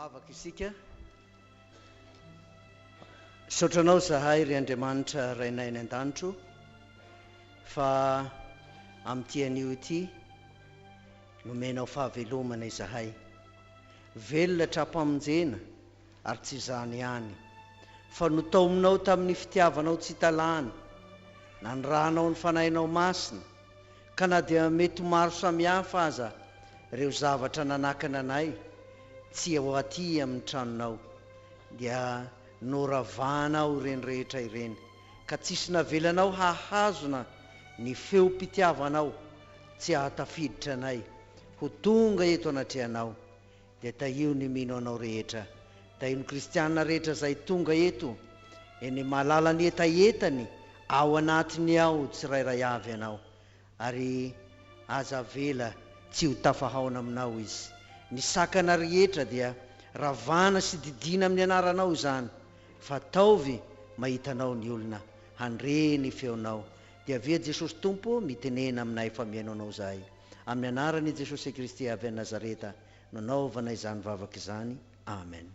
Hivavaka isika. Misaotra Anao izahay ry Andriamanitra Rainay any an-danitro fa amin'ity anio ity nomenao fahavelomana izahay. Velona tra-pamonjena ary tsy izany ihany fa notaominao tamin'ny fitiavanao tsy hita lany, nanirahanao ny Fanahinao Masina ka na dia mety ho maro samihafa aza ireo zavatra nanakana anay tsy ho aty amin'ny tranonao dia noravanao ireny rehetra ireny ka tsisy navelanao hahazona ny feom-pitiavanao tsy hahatafiditra anay ho tonga eto anatrehanao Dia tahio ny mino anao rehetra. Tahio ny kristiana rehetra izay tonga eto. Eny mahalala ny hetahetany ao anatiny ao tsirairay avy ianao. Ary aza avela tsy ho tafahaona aminao izy. Ny sakana rehetra dia ravana sy didiana amin'ny anaranao izany. Fa ataovy mahita anao ny olona handre ny feonao. Dia avia Jesosy Tompo mitenena aminay fa mihaino anao izahay. Amin'ny anaran' i Jesosy Kristy avy any Nazareta no anaovana izany vavaka izany. Amen.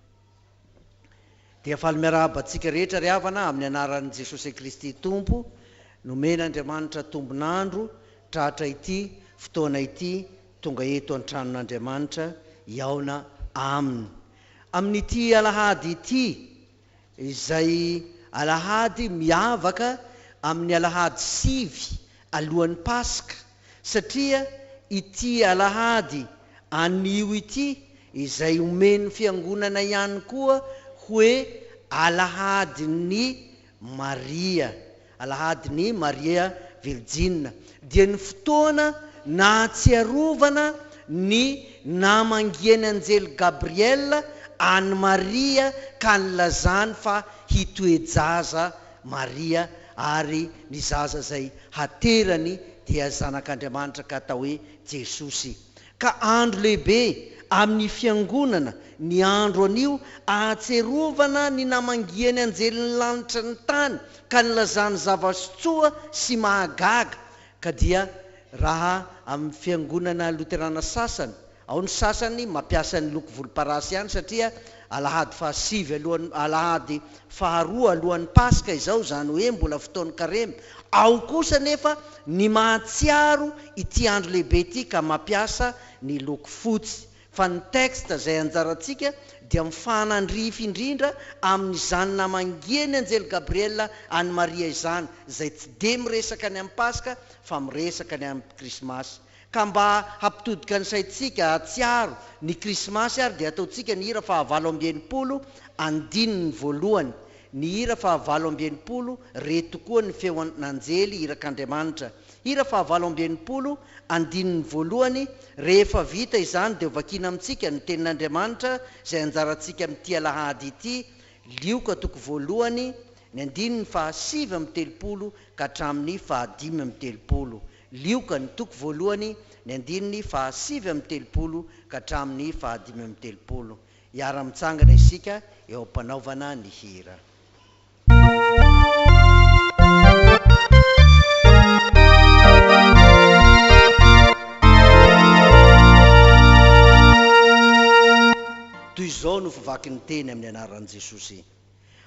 Dia faly miarahaba antsika rehetra ry havana amin'ny anaran'i Jesosy Kristy Tompo. Nomen'Andriamanitra tombon'andro tratra ity fotoana ity tonga eto an-tranon'Andriamanitra hihaona Aminy. Amin'ity alahady ity izay alahady miavaka amin'ny alahady sivy alohan'ny Paska, satria ity alahady anio ity izay omen'ny Fiangonana ihany koa hoe alahadin'ny Maria, Alahadin'i Maria Virjina, dia ny fotoana nahatsiarovana ny namangian'ny anjely Gabriela an'i Maria ka nilazany fa hitoe-jaza Maria ary ny zaza izay haterany dia Zanak'Andriamanitra ka atao hoe Jesosy. Ka andro lehibe amin'ny Fiangonana ny andro anio ahatserovana ny namangian'ny anjelin'ny lanitra ny tany ka nilazany zava-tsoa sy mahagaga ka dia raha amin'ny Fiangonana Loterana sasany Ao ny sasany mampiasa ny loko volomparasy ihany satria alahady fahasivy alohan'ny alahady faharoa alohan'ny Paska izao, izany hoe mbola fotoan'ny Karemy. Ao kosa anefa ny mahatsiaro ity andro lehibe ity ka mampiasa ny loko fotsy. Fa ny texte izay anjarantsika dia mifanandrify indrindra amin'izany namangian'ny anjely Gabriela an'i Maria izany, izay tsy dia miresaka ny amin'ny Paska fa miresaka ny amin'ny Krismasy. Ka mba hampitodika ny saintsika hahatsiaro ny Krismasy ary dia ataontsika ny hira faha 68 andininy voalohany. Ny hira faha 68, Re tokoa ny feon'anjely irak'Andriamanitra. Hira faha 68, andininy voalohany, Rehefa vita izany dia hovakiana amintsika ny Tenin'Andriamanitra izay anjarantsika amin'ity alahady ity, Lioka toko voalohany, ny andininy faha 39 ka hatramin'ny faha 35. Lioka, ny toko voalohany, ny andininy faha 39 ka hatramin'ny faha 35. Hiara-mitsangana isika eo am-panaovana ny hira. Toy izao no fivaky ny teny amin'ny anaran'i Jesosy.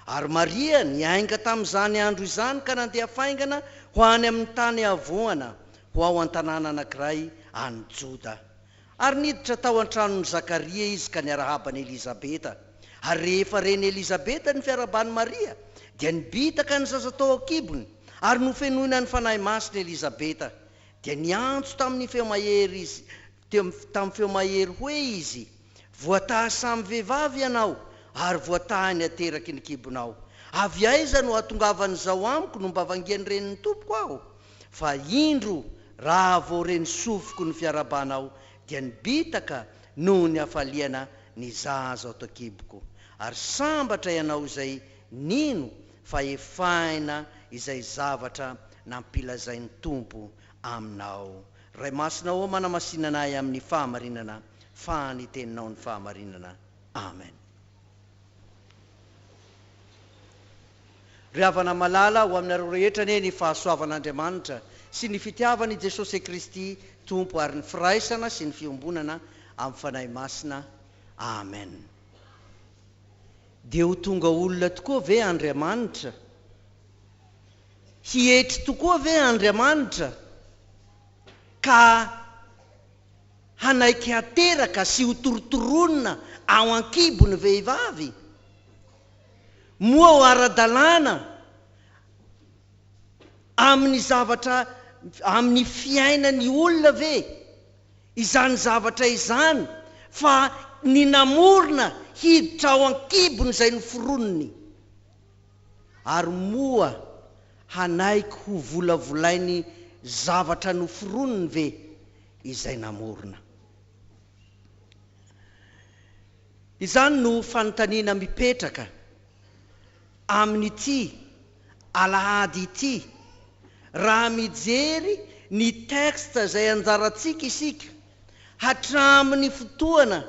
Ary Maria niainga tamin'izany andro izany ka nandeha faingana ho any amin'ny tany havoana, ho ao an-tanàna anankiray any Joda. Ary niditra tao an-tranon'i Zakaria izy ka niarahaba an'i Elizabeta. Ary rehefa ren'i Elizabeta ny fiarahaban'i Maria, dia nibitaka ny zaza tao an-kibony, ary nofenoina ny Fanahy Masina Elizabeta. Dia niantso tamin'ny feo mahery izy, tamin'ny feo mahery hoe izy, Voatahy samy vehivavy ianao, ary voatahy ny ateraky ny kibonao. Avy aiza no hahatongavan'izao amiko no mba vangian'ny renin'ny Tompoko aho? Fa indro, raha vao ren'ny sofiko ny fiarahabanao, dia nibitaka noho ny hafaliana ny zaza ato an-kiboko. Ary sambatra ianao izay nino fa efaina izay zavatra nampilazain'ny Tompo aminao. Ray Masina ô, manamasina anay amin'ny fahamarinana, fa ny Teninao ny fahamarinana. Amen. Ry havana malala, ho aminareo rehetra anie ny fahasoavan'Andriamanitra sy ny fitiavan' i Jesosy Kristy Tompo ary ny firaisana sy ny fiombonana amin'ny Fanahy Masina. Amen. Dia ho tonga olona tokoa ve Andriamanitra? Hietry tokoa ve Andriamanitra ka hanaiky hateraka sy hotorotoronina ao an-kibon'ny vehivavy? Moa ho ara-dalàna amin'ny zavatra amin'ny fiainan'ny olona ve izany zavatra izany fa ny namorona hiditra ao an-kibony izay noforoniny? Ary moa hanaiky ho volavolain'ny zavatra noforoniny ve izay namorona? Izany no fanontaniana mipetraka amin'ity alahady ity raha mijery ny texte izay anjarantsika isika hatramin'ny fotoana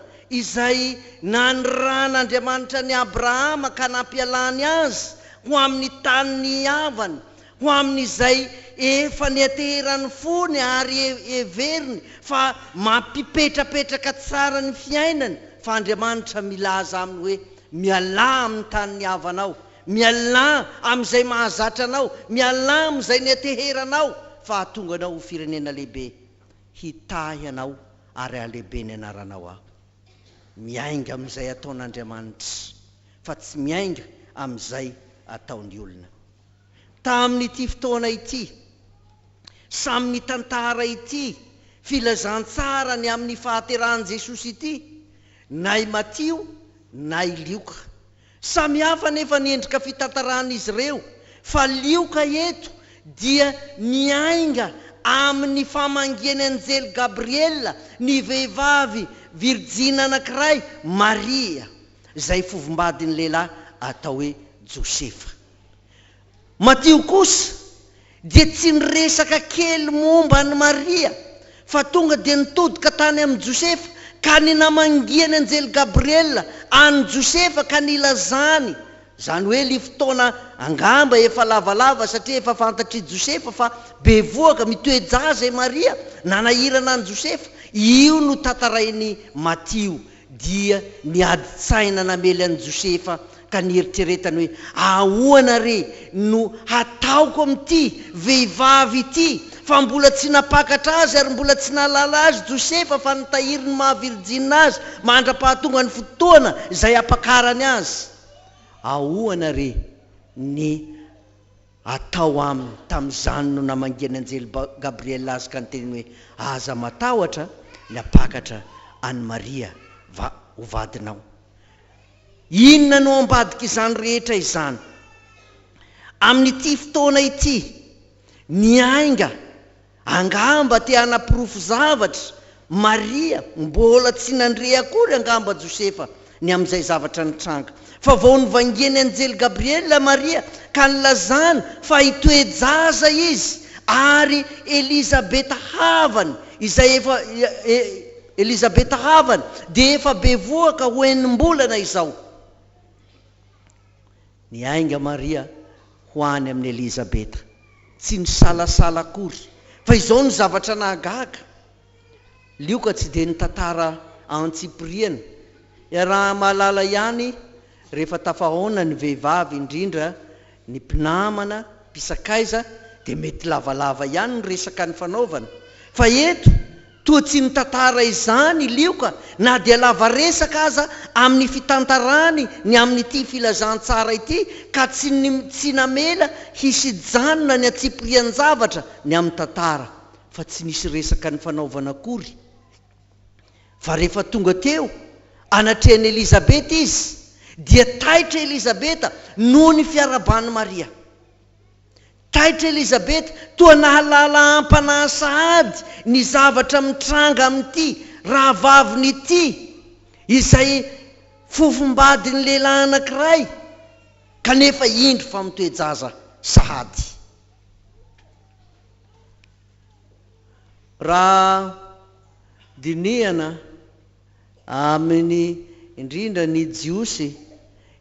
izay nanirahan'Andriamanitra an'i Abrahama ka nampialany azy ho amin'ny tanin'ny havany, ho amin'izay efa nianteheran'ny fony ary heveriny fa mampipetrapetraka tsara ny fiainany, fa Andriamanitra milaza aminy hoe, Mialà amin'ny tanin'ny havanao, mialà amin'izay mahazatra anao, mialà amin'izay nianteheranao, fa hahatonga anao ho firenena lehibe. Hitahy anao ary hahalehibe ny anaranao Aho. Miainga amin'izay ataon'Andriamanitra, fa tsy miainga amin'izay ataon'ny olona. Tamin'ity fotoana ity, samy nitantara ity filazantsara ny amin'ny fahaterahan'i Jesosy ity na i Matio na i Lioka. Samy hafa anefa ny endrika fitantaran'izy ireo, fa Lioka eto dia miainga amin'ny famangian'ny anjely Gabriela ny vehivavy virjina anankiray, Maria, izay fofombadin'ny lehilahy atao hoe Josefa. Matio kosa dia tsy niresaka kely momba an'i Maria fa tonga dia nitodika tany amin'i Josefa ka ny namangian'ny anjely Gabriela an'i Josefa ka nilazany, izany hoe ilay fotoana angamba efa lavalava satria efa fantatr'i Josefa fa bevohoka, mitoe-jaza i Maria, nanahirana an'i Josefa, io no tantarain'i Matio dia ny adin-tsaina namely an'i Josefa ka nieritreretany hoe, Ahoana re no hataoko amin'ity vehivavy ity fa mbola tsy nampakatra azy ary mbola tsy nahalala azy Josefa fa nitahiry ny maha virjina azy mandra-pahatonga ny fotoana izay hampakarany azy. Ahoana re ny atao aminy. Tamin'izany no namangian'ny anjely Gabriela azy ka niteneny hoe, Aza matahotra ny hampakatra an'i Maria va ho vadinao. Inona no ao ambadik'izany rehetra izany? Amin'ity fotoana ity, niainga Angamba te hanaporofo zavatra Maria, mbola tsy nandre akory angamba Josefa ny amin'izay zavatra nitranga. Fa vao novangian'ny anjely Gabriela Maria ka nilazany fa hitoe-jaza izy ary Elizabeta havany izay efa Elizabeta havany dia efa bevohoka ho enim-bolana izao. Niainga Maria ho any amin'i Elizabeta. Tsy nisalasala akory. Fa izao no zavatra nahagaga, Lioka tsy dia nitantara antsipiriany. Iaraha-mahalala ihany rehefa tafahaona ny vehivavy, indrindra ny mpinamana, mpisakaiza, dia mety lavalava ihany ny resaka nifanaovana. Fa eto, Toa tsy nitantara izany i Lioka na dia lava resaka aza amin'ny fitantarany ny amin'ity filazantsara ity ka tsy tsy namela hisy hijanona ny antsipirian-javatra ny amin'ny tantara fa tsy nisy resaka nifanaovana akory fa rehefa tonga teo anatrehan'i Elizabeta izy dia taitra Elizabeta noho ny fiarahaban'i Maria. Taitra Elizabeth, toa nahalala am-panahy sahady ny zavatra mitranga amin'ity rahavaviny ity, izay fofombadin'ny lehilahy anankiray, kanefa indro fa mitoe-jaza sahady. Raha dinihana Aminy indrindra ny Jiosy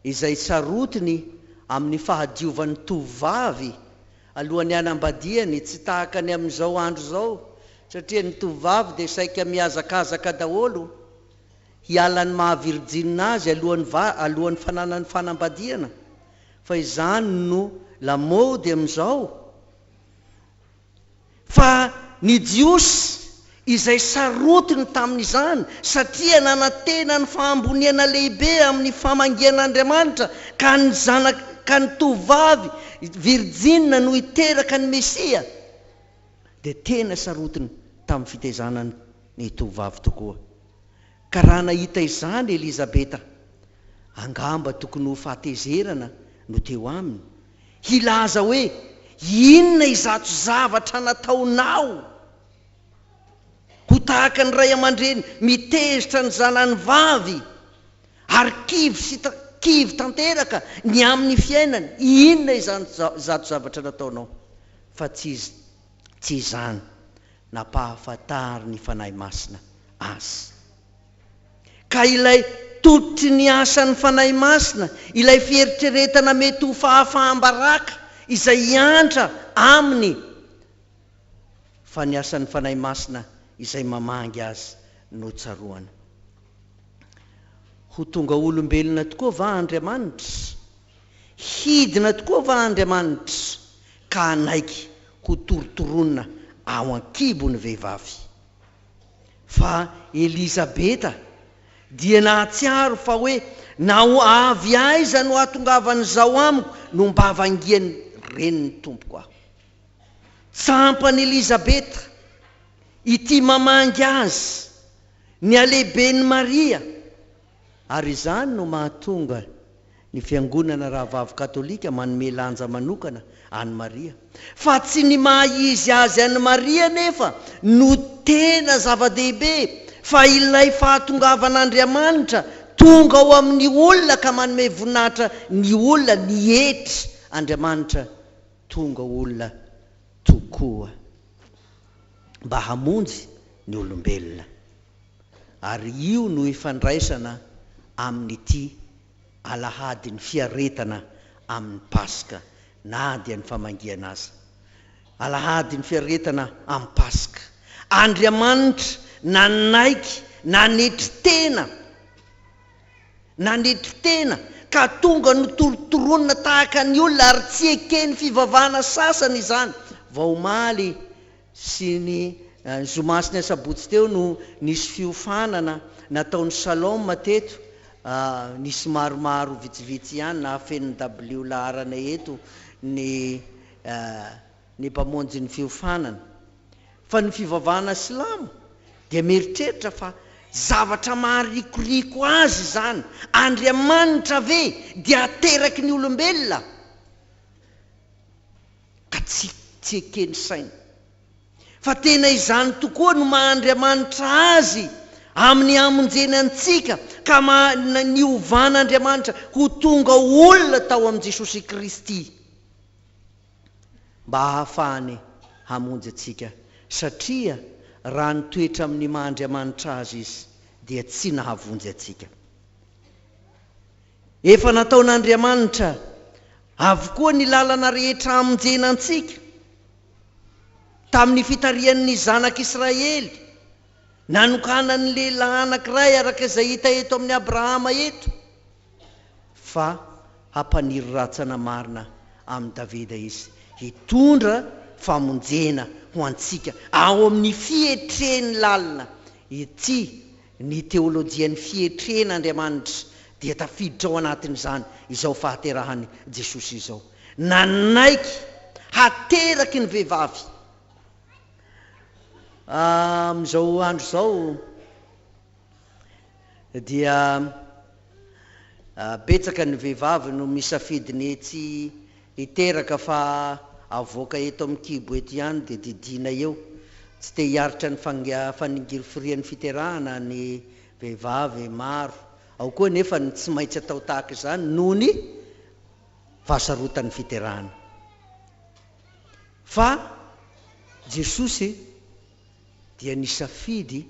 izay sarotiny amin'ny fahadiovan'ny tovovavy alohan'ny hanambadiany, tsy tahaka ny amin'izao andro izao satria ny tovovavy dia saika mihazakazaka daholo. hiala ny maha virjinina azy alohan'ny va alohan'ny fananany fanambadiana fa izany no lamaody amin'izao. Fa ny Jiosy izay sarotiny tamin'izany satria nanantena ny fahamboniana lehibe amin'ny famangian'Andriamanitra ka ny zanak ka ny tovovavy virjinina no hiteraka ny Mesia dia tena sarotiny tamin'ny fitaizana ny tovovavy tokoa. Ka raha nahita izany Elizabeta, angamba tokony ho fahatezerana no teo aminy, hilaza hoe, Inona izato zavatra nataonao? Ho tahaka ny ray aman-dreny mitezitra ny zanany vavy ary kivy sy kivy tanteraka ny amin'ny fiainany, inona izany izato zavatra nataonao? Fa tsy tsy izany nampahafantarin'ny Fanahy Masina azy. Ka ilay tototry ny asan'ny Fanahy Masina, ilay fieritreretana mety ho fahafaham-baraka izay hiantra aminy, fa ny asan'ny Fanahy Masina izay mamangy azy no tsaroana. Ho tonga olombelona tokoa va Andriamanitra? Hidina tokoa va Andriamanitra ka hanaiky ho torotoronina ao an-kibon'ny vehivavy? Fa Elizabeta dia nahatsiaro fa hoe na ho avy aiza no hahatongavan'izao amiko no mba vangian'ny renin'ny Tompoko aho. Tsampan'i Elizabeta ity mamangy azy ny halehiben'i Maria. Ary izany no mahatonga ny Fiangonana Rahavavy Katolika manome lanja manokana an'i Maria. Fa tsy ny maha izy azy an'i Maria anefa no tena zava-dehibe, fa ilay fahatongavan'Andriamanitra tonga ao amin'ny olona ka manome voninahitra ny olona, nietry Andriamanitra tonga olona tokoa mba hamonjy ny olombelona. Ary io no ifandraisana amin'ity alahadin'ny fiaretana amin'ny Paska, na dia ny famangiana aza. Alahadin'ny fiaretana amin'ny Paska. Andriamanitra nanaiky nanetry tena, nanetry tena ka tonga notorontoronina tahaka ny olona ary tsy eken'ny fivavahana sasany izany. Vao omaly sy ny zoma sy ny asabotsy teo no nisy fiofanana nataon'ny Shalom teto, nisy maromaro vitsivitsy ihany nahafeno ny dabilio laharana eto ny ny mpamonjy ny fiofanana. Fa ny fivavahana silamo dia mieritreritra fa zavatra maharikoriko azy izany, Andriamanitra ve dia ateraky ny olombelona? Ka tsy tsy ekeny saina. Fa tena izany tokoa no maha Andriamanitra Azy amin'ny hamonjeny antsika ka maha niovan'Andriamanitra ho tonga olona tao amin'i Jesosy Kristy mba hahafahany hamonjy antsika satria raha nitoetra amin'ny maha Andriamanitra Azy Izy dia tsy nahavonjy antsika. Efa nataon'Andriamanitra avokoa ny lalana rehetra hamonjena antsika, tamin'ny fitarihany ny zanak'Israely, nanokanany lehilahy anankiray araka izay hita eto amin'i Abrahama eto, fa hampaniry rantsana marina amin'i Davida izy, hitondra famonjena ho antsika ao amin'ny fietreny lalina. Ity Ny teolojian'ny fietrena Andriamanitra dia tafiditra ao anatin'izany izao fahaterahan'i Jesosy izao. Nanaiky hateraky ny vehivavy. Amin'izao andro izao dia betsaka ny vehivavy no misafidy ny tsy Hiteraka fa avoaka eto amin'ny kibo eto ihany dia didiana eo. Tsy te hiaritra ny faningirifirian'ny fiterahana ny vehivavy maro. Ao koa anefa ny tsy maintsy atao tahaka izany noho ny fahasarotan'ny fiterahana. Fa Jesosy dia nisafidy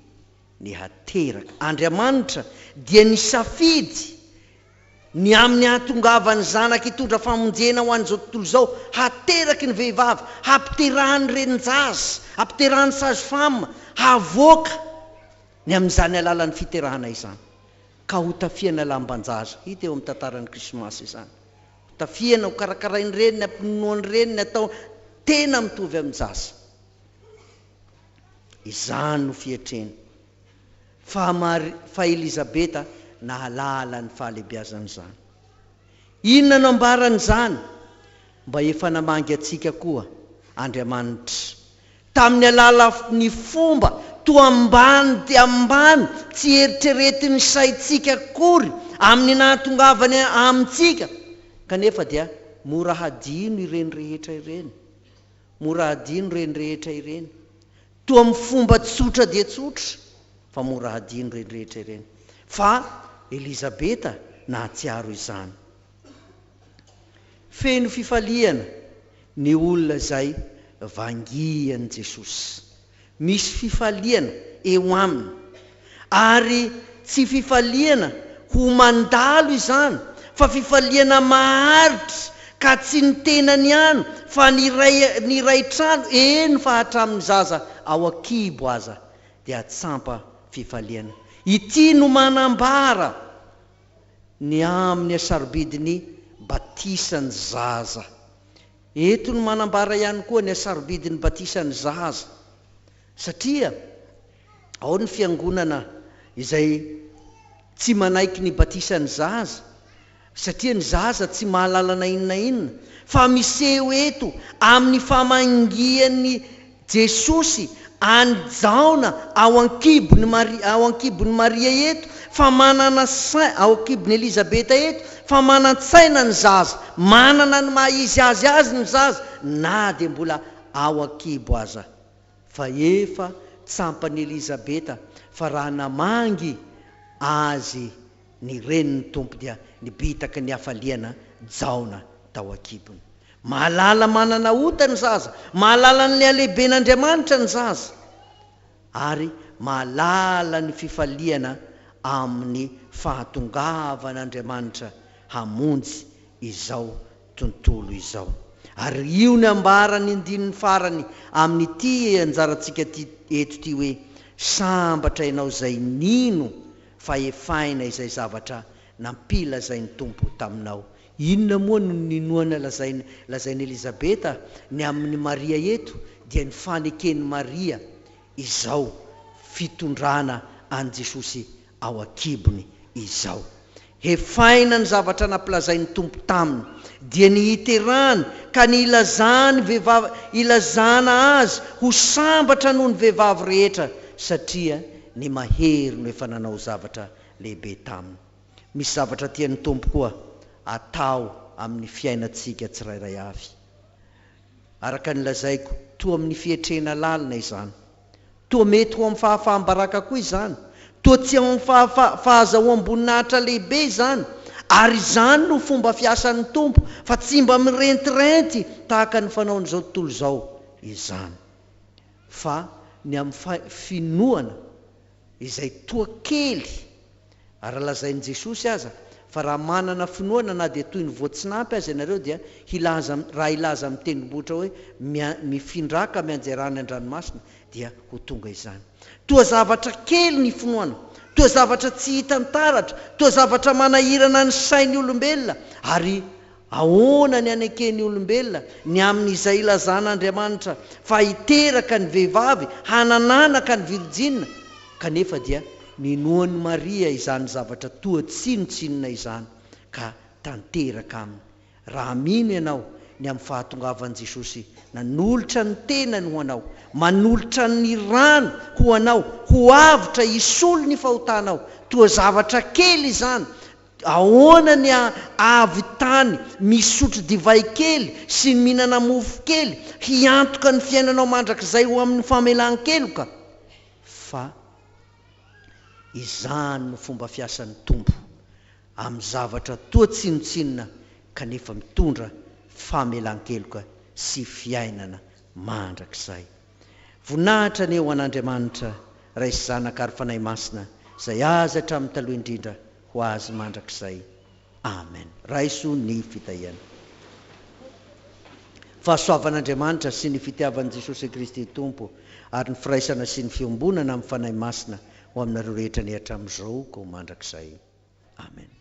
ny hateraka. Andriamanitra dia nisafidy Ny amin'ny hahatongavan'ny Zanaka hitondra famonjena ho an'izao tontolo izao, hateraky ny vehivavy, hampiterahan'ny renin-jaza, hampiterahan'ny sage femme, havoaka ny amin'izany alalan'ny fiterahana izany. Ka hotafiana lamban-jaza. Hita eo amin'ny tantaran'ny Krismasy izany. Hotafiana, hokarakarain'ny reniny, ampinonoan'ny reniny, atao tena mitovy amin-jaza. Izany no fietreny. Fa Mari, fa Elizabeta nahalala ny fahalehibiazan'izany. Inona no ambaran'izany? Mba efa namangy antsika koa Andriamanitra. Tamin'ny alalan'ny fomba toa ambany dia ambany tsy eritreretin'ny saintsika akory amin'ny nahatongavany amintsika, kanefa dia mora hadino ireny rehetra ireny. Mora hadino ireny rehetra ireny. Toa amin'ny fomba tsotra dia tsotra, fa mora hadino ireny rehetra ireny. Fa Elizabeta nahatsiaro izany. Feno fifaliana ny olona izay vangian'i Jesosy. Misy fifaliana eo aminy. Ary tsy fifaliana ho mandalo izany, fa fifaliana maharitra, ka tsy ny tenany ihany, fa ny iray ny iray trano, eny fa hatramin'ny zaza ao an-kibo aza dia tsampa fifaliana. Ity no manambara ny amin'ny hasarobidin'ny batisan'ny zaza. Eto no manambara ihany koa ny hasarobidin'ny batisan'ny zaza, satria ao ny fiangonana izay tsy manaiky ny batisan'ny zaza, satria ny zaza tsy mahalala na inona na inona, fa miseho eto amin'ny famangian'i Jesosy an'i Jaona ao an-kibon'i Maria, ao an-kibon'i Maria eto, fa manana sai, ao an-kibon'i Elizabeta eto, fa manan-tsaina ny zaza, manana ny maha izy azy azy ny zaza, na dia mbola ao an-kibo aza. Fa efa tsampan'i Elizabeta fa raha namangy azy ny renin'ny Tompo dia nibitaka ny hafaliana Jaona tao an-kibony. Mahalala manana ota ny zaza, mahalala ny halehiben'Andriamanitra ny zaza, ary mahalala ny fifaliana amin'ny fahatongavan'Andriamanitra hamonjy izao tontolo izao. Ary io ny ambaran'ny andininy farany amin'ity anjarantsika ity eto ity hoe, Sambatra ianao izay nino fa efaina izay zavatra nampilazain'ny Tompo taminao. Inona moa no ninoana lazain lazain'i Elizabeta ny amin'i Maria eto dia ny faneken'i Maria izao fitondrana an'i Jesosy ao an-kibony izao. Hefaina ny zavatra nampilazain'ny Tompo taminy, dia ny hiterahany ka ny hilazany vehivavy hilazana azy ho sambatra noho ny vehivavy rehetra satria ny mahery no efa nanao zavatra lehibe taminy. Misy zavatra tian'ny Tompo koa atao amin'ny fiainantsika tsirairay avy. Araka ny lazaiko, toa amin'ny fietrena lalina izany. Toa mety ho amin'ny fahafaham-baraka koa izany. Toa tsy ao amin'ny fahazahoam-boninahitra lehibe izany. Ary izany no fomba fiasan'ny Tompo, fa tsy mba mirentirenty tahaka ny fanaon'izao tontolo izao izany. Fa ny amin'ny finoana izay toa kely, ary lazain'i Jesosy aza fa raha manana finoana na dia toy ny voatsinampy aza ianareo dia hilaza raha hilaza amin'ny tendrombohitra hoe mifindrà ka mianjerà any an-dranomasina dia ho tonga izany. Toa zavatra kely ny finoana, toa zavatra tsy hita ny taratra, toa zavatra manahirana ny sain'ny olombelona ary Ahoana ny haneken'ny olombelona ny amin'izay ilazan'Andriamanitra fa hiteraka ny vehivavy hanan'anaka ny virijina, kanefa dia ninoan'i Maria izany zavatra toa tsinontsinona izany ka tanteraka aminy? Raha mino ianao ny amin'ny fahatongavan'i Jesosy nanolotra ny tenany ho anao, manolotra ny rany ho anao ho avotra hisolo ny fahotanao, toa zavatra kely izany, Ahoana ny ahavitany misotro divay kely sy ny mihinana mofo kely hiantoka ny fiainanao mandrakizay ho amin'ny famelan-keloka? Fa izany no fomba fiasan'ny Tompo amin'ny zavatra toa tsinontsinona kanefa mitondra famelan-keloka sy fiainana mandrakizay. Voninahitra anie ho an'Andriamanitra Ray sy Zanaka ary Fanahy Masina izay azy hatramin'ny taloha indrindra ho azy mandrakizay. Amen. Raiso ny fitahiana. Fahasoavan'Andriamanitra sy ny fitiavan'i Jesosy Kristy Tompo ary ny firaisana sy ny fiombonana amin'ny Fanahy Masina ho aminareo rehetra anie hatramin'izao ka ho mandrakizay. Amen.